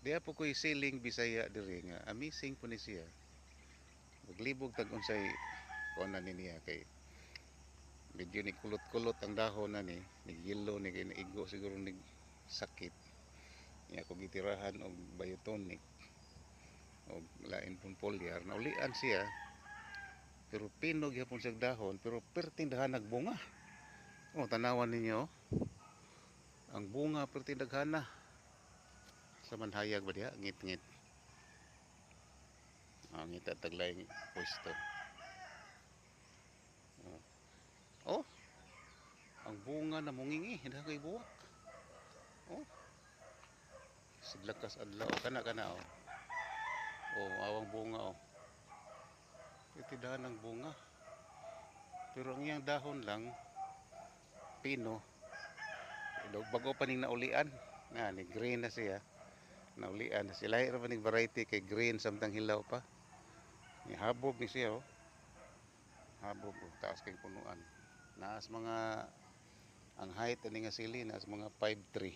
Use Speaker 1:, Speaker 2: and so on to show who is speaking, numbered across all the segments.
Speaker 1: Diha po ko'y siling Bisaya diri nga amazing po ni siya. Maglibog tag unsay kuan na ni niya kay medyo ni kulot-kulot ang dahon na ni, ni yellow ni kay naigo siguro ni sakit. Niya ako gitirahan og biotonic og lain pong foliar, naulian siya pero pino gyapon siya dahon, pero perting daghan nagbunga. Oh, tanawan ninyo ang bunga, perting daghana. Sa manhayag ba diha ngit-ngit. Ah, ngita taglay pwesto. Oh. Oh. Ang bunga na mungingi, daghan kay buwak. Oh. Sidlakas adlaw kana kana oh. Oh, awang bunga oh. Itidahan ang bunga. Pero ang iyang dahon lang pino. Bago pa ning naulian. Na ni green na siya. Naulian na siya. Lahi ra pa ning variety kay green samtang hilaw pa. Ni habog ni siya oh. Habog oh, taas kay punuan. Naas mga ang height ani nga sili naas mga 5'3".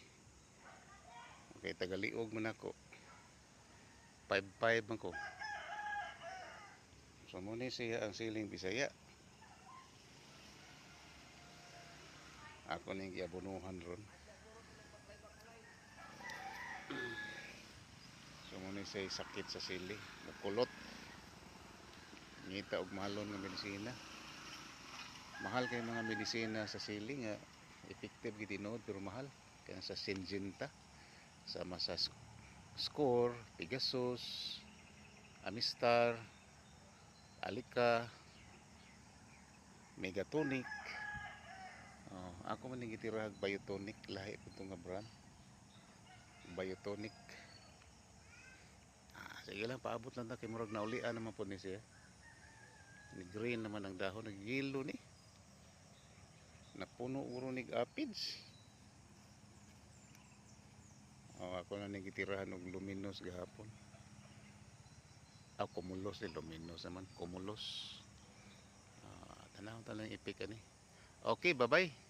Speaker 1: Okay, tagaliog man ako. 5'5 man ko. So mo ni siya ang siling Bisaya. Ako ning giabunuhan ron. So mo ni siya sakit sa sili, mukulot. Ngita og mahalon nga medisina. Mahal kay mga medisina sa sili nga effective gid tinuod pero mahal. Kaya sa Syngenta, sama sa Score, Pegasus, Amistar, Alika, Megatonic. Oh, ako man ning gitirahag Biotonic, lahi po nga brand. Biotonic. Ah, sige lang, paabot lang ta kay murag naulian naman po ni siya. Ni green naman ang dahon, nagyelo ni. Napuno uro nig aphids. Oh, ako na ning gitirahan og luminos gahapon. Ah, kumulos ni luminos naman, kumulos. Ah, tanaw talang ipik ani. Okay, bye-bye.